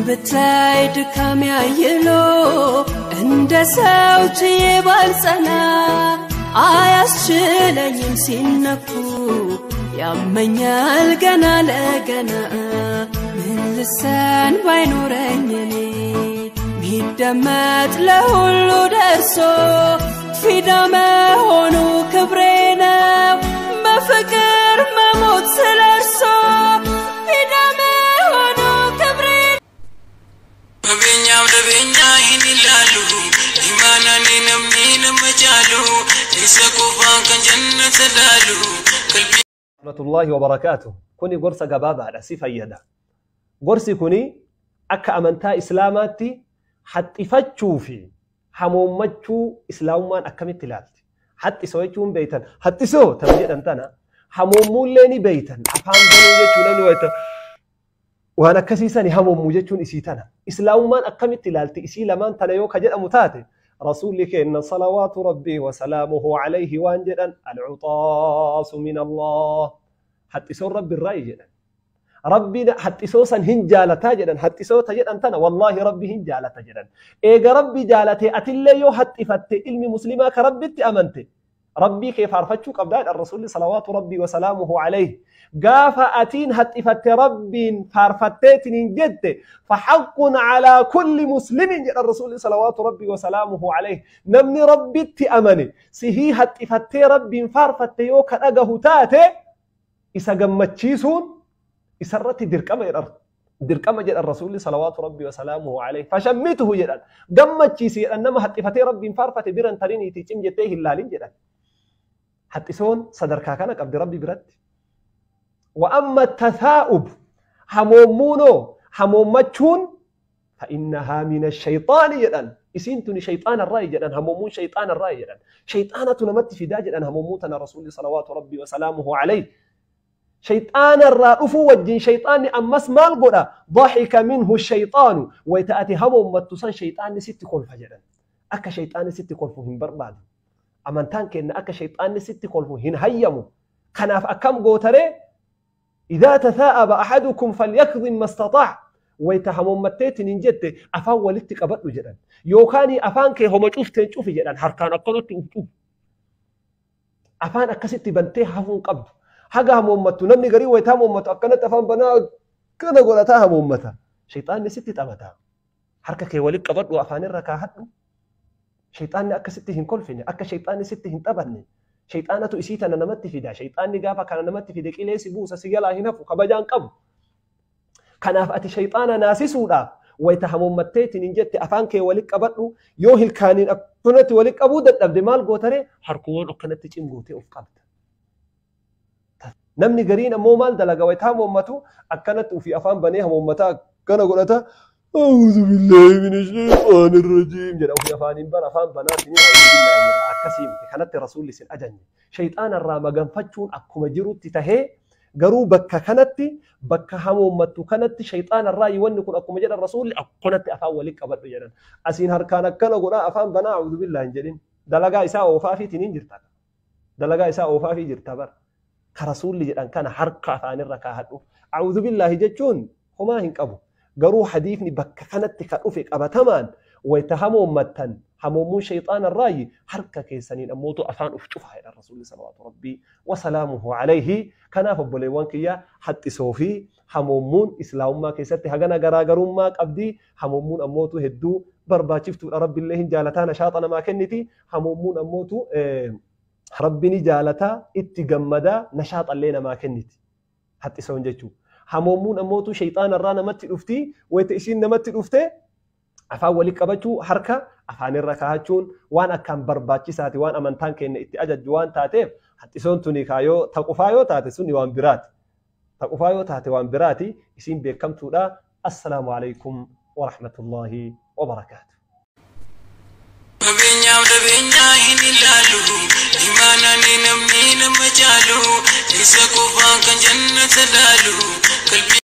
ብታይ ድካም ያየሎ እንደ ሰው ችዬ ባልጸና አያስችለኝም ሲነኩ ያመኛል ገና ለገና ምን ልሳን ባይኖረኝ እኔ ቢደመጥ ለሁሉ ደርሶ ፊዳ መሆኑ ክብሬ ነው በፍቅር መሞት ስለርሶ ፊዳ መሆኑ ክብሬ Qabeenyaaf dhabeenyaa hin ilaalu imaanaan namni nama caalu isa qofaan kan jannata laalu qalbii. Rahmatullahi wa barakaatuh. Kuni gorsa gabaabaadha, si fayyada. Gorsi kuni akka amantaa Islaamaatti haxxifachuu fi hamoommachuu Islaamummaan akkamitti ilaalti? Haxxisoo jechuun beeytan. Haxxisoo tan jedhan tana hamoommuullee ni beeytan. Afaan banuu jechuun namni wayita waan akkasiisani hamoommuu jechuun isii tana. Islaamummaan akkamitti ilaalti? Isii lamaan tana yoo ka jedhamu taate rasuulli keenya salawaatu rabbii wa salaamuhu alayhi waan jedhan alcuxaasu min Allah. Haxxisoon rabbi irraa jedhan. Rabbi haxxisoo san hin jaalataa jedhan. Haxxisoota jedhan tana wallaahi rabbi hin jaalata jedhan. Eega rabbi jaalatee atillee yoo haxxifatte ilmi muslimaa ka rabbitti amante rabbii kee faarfachuu qabdaa jedhan rasuulli salawaatu rabbii wa salaamuhu alayhi. Gaafa atiin haxxifatte rabbiin faarfatteetiin hin jette fahaqqun calaa kulli muslimin jedhan rasuulli salawaatu rabbii wa salaamuhu alayhi. Namni rabbitti amane sihii haxxifattee rabbiin faarfatte yoo ka dhagahu taate isa gammachiisuun isarratti dirqama jedhan. Dirqama jedhan rasuulli salawaatu rabbii wa salaamuhu alayhi. Fashammituhu jedhan gammachiisi jedhan nama haxxifatee rabbiin faarfate biran tariniitii cim jettee hin laalin jedhan. Haxxisoon sadarkaa kana qabdi rabbi biratti. Wa amma tathaa'ub hamoommuunoo hamoommachuun fa'innahaa mina shayxaani jedhan. Isiin tuni shayxaana irraa jedhan hamoommuun shayxaana irraa jedhan. Shayxaanatu namatti fidaa jedhan hamoommuun tana rasuulli salawaatu rabbii wa salaamuhu alayhi. Shayxaana irraa dhufuu wajjin shayxaanni ammas maal godha? Daxika minhu shayxaanu wayita ati hamoommattu san shayxaanni sitti kolfa jedhan. Akka shayxaanni sitti kolfu hin barbaadu. Amantaan keenya akka shayxaanni sitti kolfu hin hayyamu. Kanaaf akkam gootaree? Idaa tathaa'aba ahadukum falyakdhim mastataa'a. Wayita hamoommatteetiin hin jette afaan walitti qabadhu jedhan. Yookaan afaan kee homa cufteen cufi jedhan harkaan akkanatti uf cufu. Afaan akkasitti bantee hafuu hin qabdu. Haga hamoommattu namni garii wayita hamoommattu akkanatti afaan banaa akkana godhataa hamoommata. Shayxaanni sitti taphata. Harka kee walitti qabadhu afaanirra kaahadhu. Shayxaanni akkasitti hin kolfine, akka shayxaanni sitti hin taphanne. Shayxaanatu isii tana namatti fida. Shayxaanni gaafa kana namatti fide qilee si buusa si jalaa hin hafu kabajaan qabu. Kanaaf ati shayxaana naasisuudhaaf wayita hamoommatteetiin hin jette afaan kee walitti qabadhu yoo hilkaaniin akkanatti walitti qabuu dadhabde maal gootaree harkuwwan akkanatti cimgootee of qabda. Namni gariin ammoo maal dalaga wayita hamoommatu akkanatti ofii afaan banee hamoommataa akkana godhata. A'uudhu billaahi mina shayxaani rajiim jedha ofii afaaniin bara afaan banaatiin a'uudhu billaahi jedha akkasii miti kanatti rasuulli isin ajajne. Shayxaana irraa maganfachuun akkuma jirutti tahee garuu bakka kanatti bakka hamoommattu kanatti shayxaana irraa wanni kun akkuma jedhan rasuulli akkanatti afaan walitti qabadhu jedhan. Asiin harkaan akkana godhaa afaan banaa a'uudhu billaahi hin jedhin. Dalagaa isaa oofaafiitiin hin jirta. Dalagaa isaa oofaafii jirta bara. Ka rasuulli jedhan kana harka afaanirra kaahadhu. A'uudhu billaahi jechuun homaa hin qabu. Garuu hadiifni bakka kanatti ka dhufe qabatamaan wayita hamoommattan hamoommuun shayxaana irraayi harka keessaniin ammootu afaan uf cufaa jedhan rasuulli salawaatu rabbii wa salaamuhu alayhi. Kanaaf obboleewwan kiyya haxxisoo fi hamoommuun islaamummaa keessatti hagana garaagarummaa qabdi. Hamoommuun ammootu hedduu barbaachiftuudha. Rabbiillee hin jaalataa nashaaxa namaa kenniti. Hamoommuun ammootu rabbi ni jaalataa itti gammadaa nashaaxallee namaa kenniti. Haxxisoon jechuudha. Hamoommuun ammootu shayxaana irraa namatti dhufti. Wayita isiin namatti dhufte afaan walitti qabachuu harka afaanirra kaahachuun waan akkaan barbaachisaati waan amantaan keenya itti ajajju waan taateef haxxisoon tuni kaayoo taqufaa yoo taate suni waan biraati. Taqufaa yoo taate waan biraati isiin beekamtuudha. Assalaamu alaykum wa rahmatullahi wa barakaatu. Qabeenyaaf dhabeenyaa hin ilaalu imaanaan namni nama caalu isa qofaan kan jannata laalu qalbii.